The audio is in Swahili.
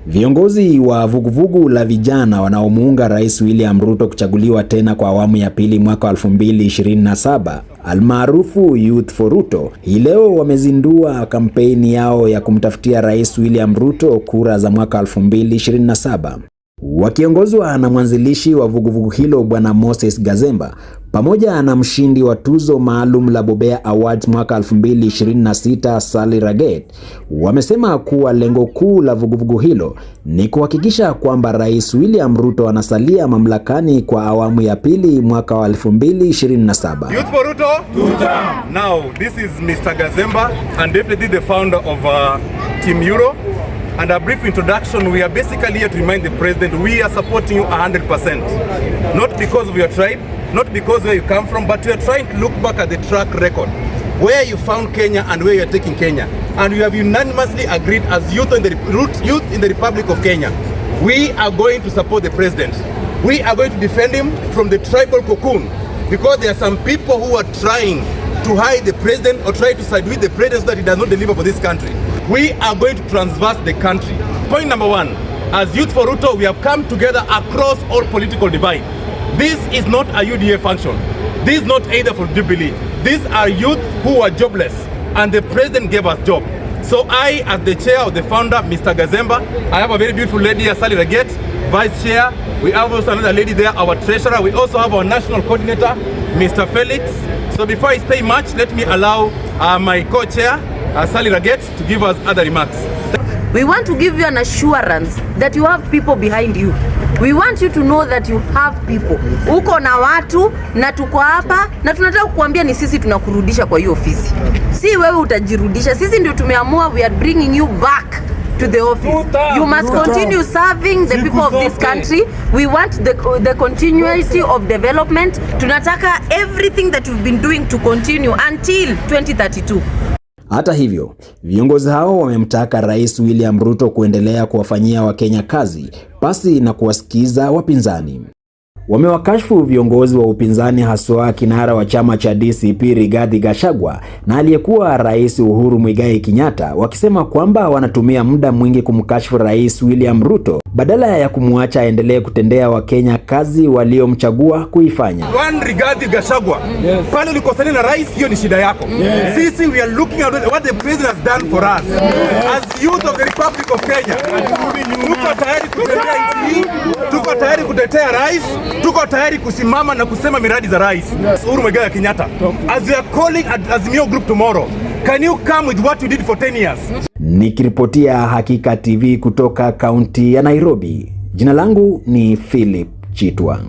Viongozi wa vuguvugu la vijana wanaomuunga Rais William Ruto kuchaguliwa tena kwa awamu ya pili mwaka wa 2027 almaarufu Youth for Ruto, hii leo wamezindua kampeni yao ya kumtafutia Rais William Ruto kura za mwaka 2027. Wakiongozwa na mwanzilishi wa vuguvugu hilo Bwana Moses Gazemba pamoja na mshindi wa tuzo maalum la Bobea Awards mwaka 2026 Sally Raget, wamesema kuwa lengo kuu la vuguvugu hilo ni kuhakikisha kwamba Rais William Ruto anasalia mamlakani kwa awamu ya pili mwaka wa 2027. Youth for Ruto? Now, this is Mr. Gazemba and definitely the founder of Team Euro. And a brief introduction, we are basically here to remind the president we are supporting you 100%. Not because of your tribe, not because where you come from, but we are trying to look back at the track record, where you found Kenya and where you are taking Kenya. And we have unanimously agreed as youth in the Republic of Kenya, we are going to support the president. We are going to defend him from the tribal cocoon because there are some people who are trying to hide the president or try to side with the president so that he does not deliver for this country. We are going to transverse the country. Point number one, as Youth for Ruto, we have come together across all political divide. This is not a UDA function. This is not either for Jubilee. These are youth who are jobless and the president gave us job. So I, as the chair of the founder, Mr. Gazemba, I have a very beautiful lady here, Sally Raget, vice chair. We have also another lady there, our treasurer. We also have our national coordinator, Mr. Felix. So before I say much, let me allow my co-chair, Sally Raget, to give us other remarks. We want to give you an assurance that you have people behind you. We want you to know that you have people. Uko na watu na tuko hapa na tunataka kukuambia ni sisi tunakurudisha kwa hiyo ofisi. Si wewe utajirudisha. Sisi ndio tumeamua, we are bringing you back to the office. You must continue serving the people of this country. We want the continuity of development. Tunataka everything that you've been doing to continue until 2032. Hata hivyo, viongozi hao wamemtaka Rais William Ruto kuendelea kuwafanyia Wakenya kazi pasi na kuwasikiza wapinzani. Wamewakashfu viongozi wa upinzani haswa kinara wa chama cha DCP Rigathi Gachagua na aliyekuwa Rais Uhuru Muigai Kenyatta, wakisema kwamba wanatumia muda mwingi kumkashfu Rais William Ruto badala ya kumwacha aendelee kutendea Wakenya kazi waliomchagua kuifanya. One Rigathi Gachagua. Yes. Pale ulikosana na rais, hiyo ni shida yako. Yes. Sisi we are looking at what the president has done for us. Yes. As youth of the Republic of Kenya. Tuko tayari kutetea nchi hii, tuko tayari kutetea rais, tuko tayari kusimama na kusema miradi za rais. Yes. Uhuru Muigai Kenyatta. As we are calling at Azimio Group tomorrow, can you come with what you did for 10 years? Nikiripotia Hakika TV kutoka kaunti ya Nairobi, jina langu ni Philip Chitwa.